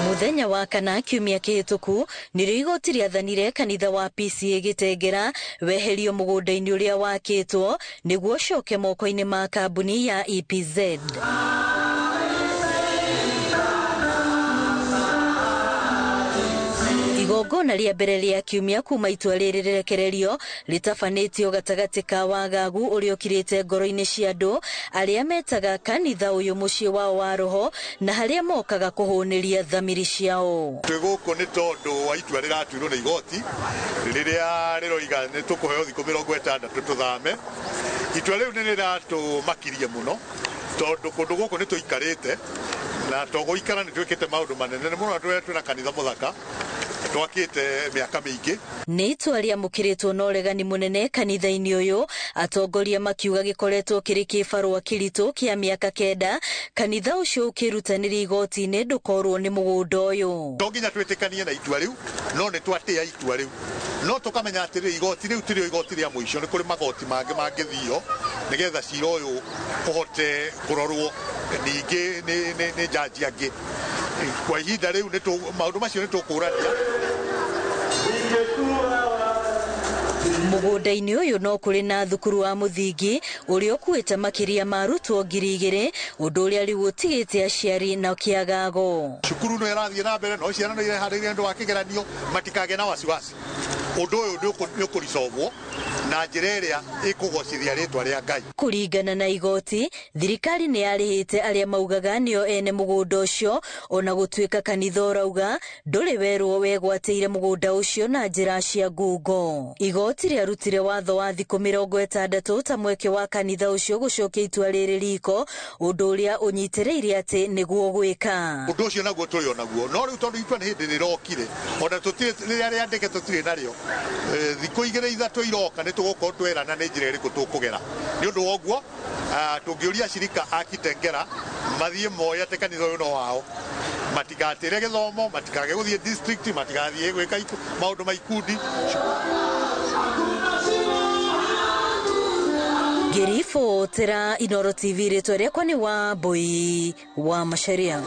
Muthenya wa kana kiumia kihituku nĩrĩo igoti rĩathanire kanitha wa PCA Gĩtengera weherio mũgũnda-inĩ ũrĩa wakĩtwo nĩguo ũcoke moko-inĩ ma kambuni ya EPZ. Igongona rĩa mbere rĩa kiumia kuma itua rĩrĩ rĩrekererio rĩtabanĩtio gatagatĩ ka wagagu ũrĩa ũkirĩte ngoro-inĩ cia andũ arĩa metaga kanitha ũyũ mũciĩ wao wa roho na harĩa mokaga kũhũnĩria thamiri ciao. Twĩ gũkũ nĩ tondũ wa itua rĩratuirwo nĩ igoti rĩrĩa rĩroiga nĩ tũkũheo thikũ 60 tũthame. Itua rĩu nĩ rĩratũmakirie mũno tondũ kũndũ gũkũ nĩ tũikarĩte na to gũikara nĩ twĩkĩte maũndũ manene mũno twĩna kanitha mũthaka twakĩte mĩaka mĩingĩ. Nĩ itua rĩamũkĩrĩtwo na ũregani mũnene kanitha-inĩ ũyũ, atongoria makiuga gĩkoretwo kĩrĩ kĩbarũa kĩritũ kĩa mĩaka 9 kanitha ũcio ũkĩrutanĩria igoti-inĩ ndũkorwo nĩ mũgũnda ũyũ. To nginya twĩtĩkanie na itua rĩu, no nĩ twatĩa itua rĩu, no tũkamenya atĩrĩrĩ, igoti rĩu tirĩo igoti rĩa mũico, nĩ kũrĩ magoti mangĩ mangĩthio nĩgetha cira ũyũ ũhote kũrorwo ningĩ nĩ jaji angĩ. Kwa ihinda rĩu maũndũ macio nĩ tũkũrania. Mũgũnda-inĩ ũyũ no kũrĩ na thukuru wa mũthingi ũrĩa ũkuĩte makĩria ma arutwo 2000, ũndũ ũrĩa rĩu ũtigĩte aciari na kĩagago. Cukuru no ĩrathiĩ na mbere, no ciana no ireharĩirie nĩ ũndũ wa kĩgeranio, matikagĩe na wasiwasi. Ũndũ ũyũ nĩ ũkũricovwo na njĩra ĩrĩa ĩkũgocithia rĩtwa rĩa Ngai. Kũringana na igoti, thirikari nĩ yarĩhĩte arĩa maugaga nĩo ene mũgũnda ũcio, ona gũtuĩka kanitha ũrauga ndũrĩ werwo wegwatĩire mũgũnda ũcio na njĩra cia ngungo. Igoti rĩarutire watho wa thikũ 60 ta mweke wa kanitha ũcio gũcokia itua rĩrĩ riko, ũndũ ũrĩa ũnyitĩrĩire atĩ nĩguo gwĩka. Ũndũ ũcio naguo tũrĩ o naguo, no rĩu tondũ itua nĩ hĩndĩ rĩrokire, ona tũtirĩ rĩrĩa rĩandĩke tũtirĩ narĩo. Thikũ 2 3 iroka nĩ tũgũkorwo twerana nĩ njĩra ĩrĩkũ tũkũgera. Nĩ ũndũ wa ũguo, tũngĩũria acirika a Kitengera mathiĩ moe atĩ kanitha ũyũ no wao, matigatĩre gĩthomo, matikage gũthiĩ district, matigathiĩ gwĩka maũndũ ma ikundi. Ngĩribotera Inooro TV, rĩtwa rĩakwa nĩ Wambui wa Macharia.